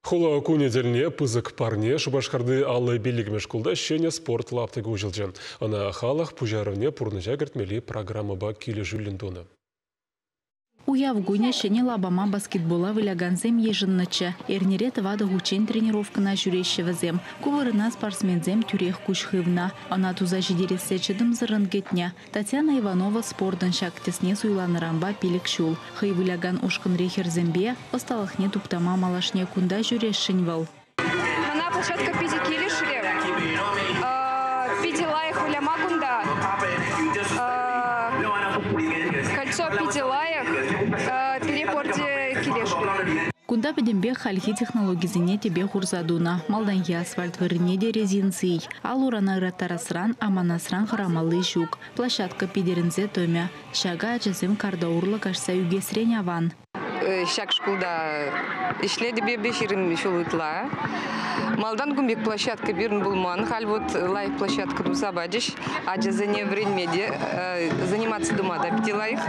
Хула кунӗ тӗлне пысӑк парне Шупашкарти 55-мӗш шкулта ҫӗнӗ спорт лаптӑкӗ уҫӑлчӗ. Ӑна халӑх пуҫарӑвне пурнӑҫа кӗртмелли программӑпа килӗшӳллӗн тунӑ. Уяв кунӗ ҫӗнӗ лапама баскетбола вылякансем йышӑннӑччӗ. Эрнере 4 хутчен тренировкӑна ҫӳреҫҫӗ вӗсем. Ку вырӑна спортсменсем тӳрех куҫ хывнӑ. Ӑна туса ҫитерессе чӑтӑмсӑррӑн кӗтнӗ. Татьяна Иванова спортӑн ҫак тӗсне суйланӑранпа 5 ҫул. Хӑй вылякан ушкӑнри хӗрсемпе ӑсталӑхне туптама малашне кунта ҫӳресшӗн вӑл. Мана площадка питӗ килӗшрӗ. Питӗ лайӑх выляма кунта. Кольцо питӗ лайӑх. Пире пурте килӗшрӗ. Кунта пӗтӗмпех хальхи технологисене тӗпе хурса тунӑ. Малтанхи асфальт вырӑнне те резин сий. Ал-урана ыраттарасран, аманасран хӑрамалли ҫук. Площадка питӗрӗнсе тӑмӗ. Ҫакӑ ачасем карта урлӑ каҫса ӳкесрен аван. Ҫак шкулта ӗҫлетӗп эпӗ 20 ҫул ытла. Малтан кун пек площадка пирӗн пулман. Халь вот лайӑх площадка туса пачӗҫ. Ачасене вӗренме те, заниматься тума та питӗ лайӑх.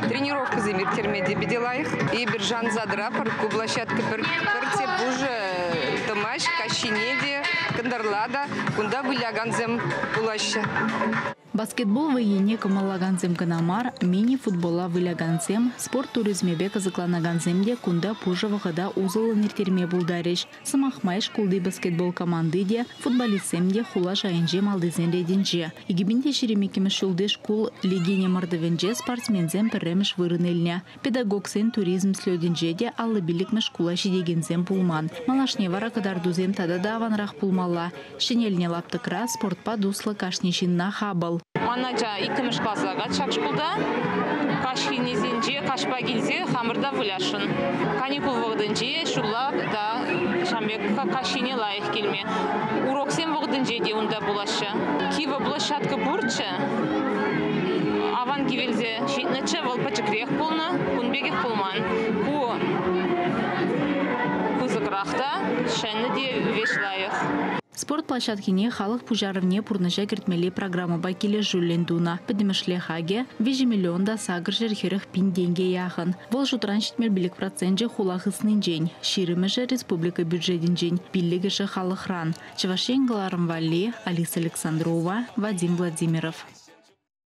Тренировкӑсем ирттерме те питӗ лайӑх. Эпир шанса тӑратпӑр, ку площадка пӗртте пушӑ тӑмасть. Каҫхине те, кӑнтӑрла та кунта вылякансем пулаҫҫӗ. Баскетбол вӑййине кӑмӑллакансем кӑна мар, мини-футбола вылякансем, спорт туризмӗпе кӑсӑкланакансем те кунта пушӑ вӑхӑта усӑллӑн ирттерме пултарӗҫ. Сӑмах май, шкулти баскетбол команди те, футболистсем те хула шайӗнче малтисен ретӗнче. 2022 ҫулти шкул лигин ӑмӑртӑвӗнче спортсменсем пӗрремӗш вырӑн илнӗ. Педагогсен туризм слетӗнче те 55-мӗш шкула ҫитекенсем пулман. Малашне вара кӑтартусем тата та аванрах пулмалла. Ҫӗнелнӗ лаптӑкра спортпа туслӑ кашни ҫынна хапӑл. Ман ача 2-мӗш класа кать ҫак шкулта. Каҫхинесенче каҫпа килсе хамӑрта выляшӑн. Каникул вӑхӑтӗнче ҫулла та ҫамбек каҫхине лайӑх килме. Уроксем вӑхӑтӗнче те унта пулаҫҫӗ. Кивӗ площадка пурччӗ. Аван кивелсе ҫитнӗччӗ, вӑл пӗчӗкрех пулнӑ, кун пекех пулман. Ку пысӑкрах та, ҫӗнӗ те веҫ лайӑх. Спорт площадкине халӑх пуҫарӑвне пурнӑҫа кӗртмелли программӑпа килӗшӳллӗн тунӑ. Пӗтӗмӗшле хакӗ виҫӗ миллион та сакӑр ҫӗр хӗрӗх пин тенкӗ яхӑн. Вӑл шутран 75% хула хыснинчен, ҫирӗмӗшӗ республика бюджетӗнчен, пиллӗкӗшӗ халӑхран. Чӑваш Ен кӑларӑм валли Алиса Александрова, Вадим Владимиров.